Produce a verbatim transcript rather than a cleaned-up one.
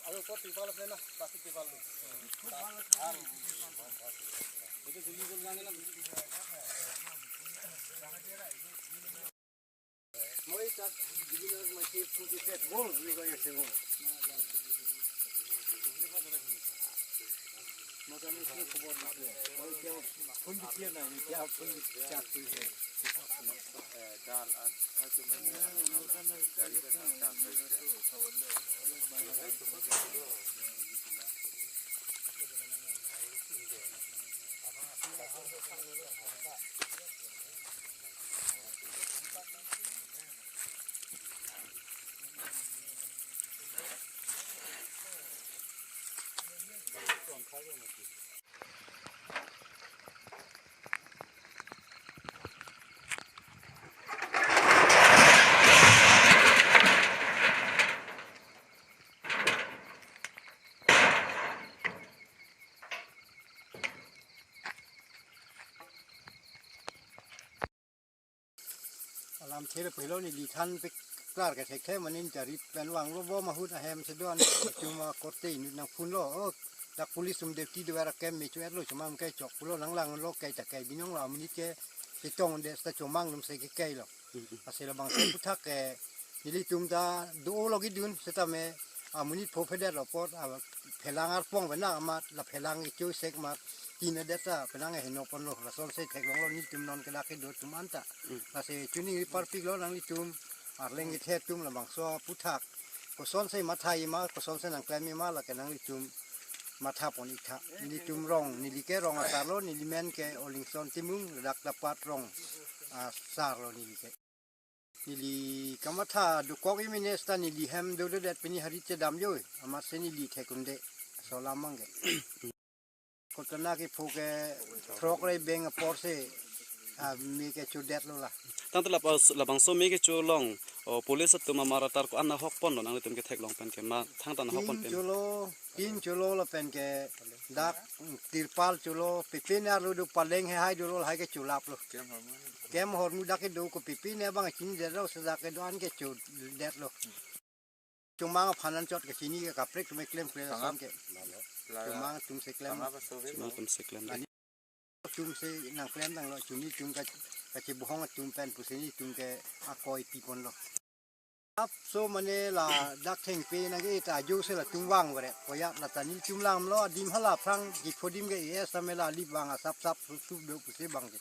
আৰু ওপৰত তিৰপাল আছে না, প্লাষ্টিক তিৰপাল দি। এইটো জুলি গ'ল কাৰণে না। মই তাত যিবিলাক মাটি ফুটি শেষ হ'ল বুলি কৈ আছে, হ'ল। মই তাৰমানে কোনো খবৰ নাপালোঁ। মই এতিয়া ফোন বিক্ৰী নাই, এতিয়া ফোন বিক্ৰী কৰিছে। Alam ther pelo neli than pek klar ke thekthe, manin jari pen vanglo bom ahut ahem si do-an, cuma korte inut nangphunlo, oh, dak police atum duty do-an ahem me chu-etlo, cuma ke chok pulo, nanglang lo, kai ta kai binong lo, amonit ke chetongdet ta chomang atum si ke kailo. Lasi labangso aphuthak ke nelitum ta do-o logidun setame amonit pho phedet lo apot, a phelang arpong penang amat, la phelang icho sek mat, tin adet ta penang heno ponlo, lasonsi theklonglo nelitum non ke dak kedo atum anta. Lasi chini parpiklo nanglitum arleng kethe atum, labangso aphuthak kosonsi matha-i ma, kosonsi nangklem-i ma, lake nanglitum matha pon-iktha. Nelitum rong, neli ke rong asarlo, neli men ke Olingson Timung, dak Dapat rong asarlo neli ke. Neli kamatha dokok-i mene seta neli hem dododet pini hari chedam joi, amatsi neli thek-un-e, laso alam abang ke. Kotana kepho ke throk rebeng aporsi, ah, me ke chodetlo la. Tangte labang, labangso me kecho along, o, police atum amar atar ko-an nahok ponlo, nanglitum ketheklong pen ke ma, thangta nahok pon Tin pen? Cholo, tin cholo lapen ke dak, mm, tirpal cholo, pipin arlo do paleng he hai dolo lahai ke cholaplo. Kem hormu dak kedo ko pipin abang chinidetlo, seta dak kedo-an ke chodetlo. Chomang aphan anchot ke chini ke kaprek atum keklem kre ason ke. Chomang atumsi klem. Chomang atumsi klem. Amonit atumsi nangklem tanglo, chini atum ka, kachibuhong atum pen pusi nelitum ke akoi pi ponlo. Apso mane ladak thengpi nangke-et ajoksi latum vangvre. Koya lata nelitum langlo, adim hala aphrang, kipho adim ke es amela ali vang asap sap sup do pusi vang ke.